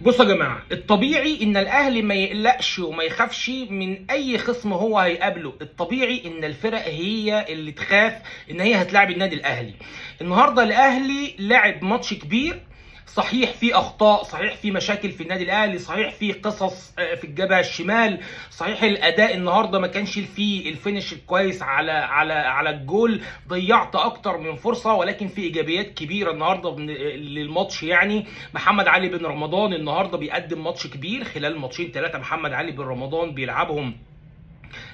بصوا يا جماعة، الطبيعي ان الاهلي ما يقلقش وما يخافش من اي خصم هو هيقابله. الطبيعي ان الفرق هي اللي تخاف ان هي هتلاعب النادي الاهلي. النهارده الاهلي لعب ماتش كبير، صحيح في اخطاء، صحيح في مشاكل في النادي الاهلي، صحيح في قصص في الجبهة الشمال، صحيح الاداء النهارده ما كانش فيه ال finish الكويس على الجول، ضيعت اكتر من فرصة، ولكن في ايجابيات كبيرة النهارده للماتش. يعني محمد علي بن رمضان النهارده بيقدم ماتش كبير خلال ماتشين ثلاثة محمد علي بن رمضان بيلعبهم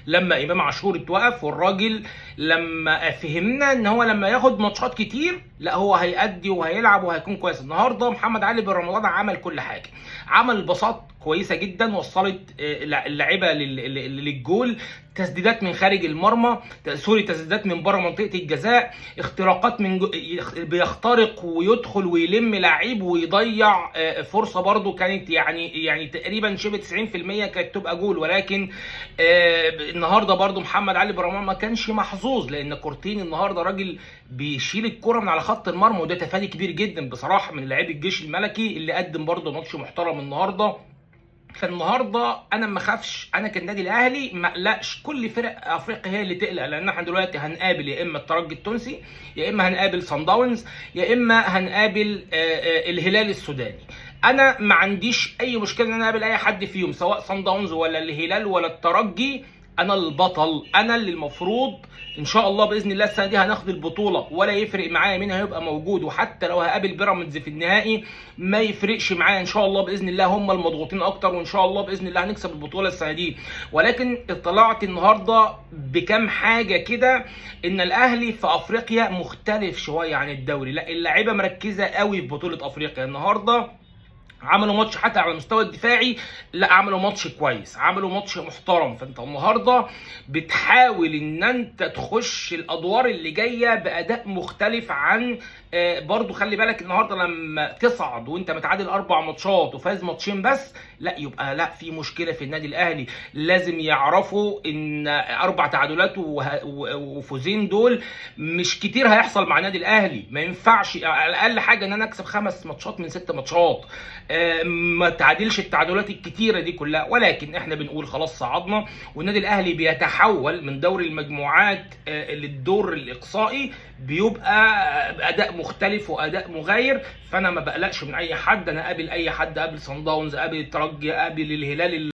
لما امام عاشور اتوقف، والراجل لما فهمنا ان هو لما ياخد ماتشات كتير لا هو هيأدي وهيلعب وهيكون كويس. النهارده محمد علي بن رمضان عمل كل حاجة، عمل باصات كويسة جدا وصلت اللعيبة للجول، تسديدات من خارج المرمى، sorry تسديدات من بره منطقة الجزاء، اختراقات من بيخترق ويدخل ويلم لعيب ويضيع فرصة برده كانت يعني تقريبا شبه 90% كانت تبقى جول. ولكن النهارده برده محمد علي بن رمضان ما كانش محظوظ، لان كورتين النهارده راجل بيشيل الكره من على خط المرمى، وده تفادي كبير جدا بصراحة من لاعبي الجيش الملكي اللي قدم برده ماتش محترم النهارده. فالنهارده انا ما اخافش، انا كالنادي الاهلي ما اقلقش، كل فرق افريقيا هي اللي تقلق، لان احنا دلوقتي هنقابل يا اما الترجي التونسي، يا اما هنقابل صن داونز، يا اما هنقابل الهلال السوداني. انا ما عنديش اي مشكلة ان انا اقابل اي حد فيهم، سواء صن داونز ولا الهلال ولا الترجي. انا البطل، انا اللي المفروض ان شاء الله باذن الله السنة دي هناخد البطولة، ولا يفرق معايا مين هيبقى موجود، وحتى لو هقابل بيراميدز في النهائي ما يفرقش معايا ان شاء الله باذن الله، هم المضغوطين اكتر، وان شاء الله باذن الله هنكسب البطولة السنة دي. ولكن اطلعت النهارده بكام حاجة كده، ان الاهلي في افريقيا مختلف شوية عن الدوري، لا اللعيبة مركزه قوي في بطوله افريقيا. النهارده عملوا ماتش حتى على المستوى الدفاعي، لا عملوا ماتش كويس، عملوا ماتش محترم. فانت النهارده بتحاول ان انت تخش الادوار اللي جاية باداء مختلف عن برضو خلي بالك النهارده لما تصعد وانت متعادل 4 ماتشات وفاز ماتشين بس، لا يبقى لا في مشكلة في النادي الاهلي. لازم يعرفوا ان 4 تعادلات وفوزين دول مش كتير هيحصل مع النادي الاهلي. ما ينفعش على الاقل حاجة ان انا اكسب 5 ماتشات من 6 ماتشات، ما تعادلش التعادلات الكتيرة دي كلها. ولكن احنا بنقول خلاص صعدنا، والنادي الاهلي بيتحول من دوري المجموعات للدور الاقصائي، بيبقى اداء مختلف واداء مغاير. فانا ما بقلقش من اي حد، انا قابل اي حد، قابل صن داونز، قابل الترجي، قابل الهلال.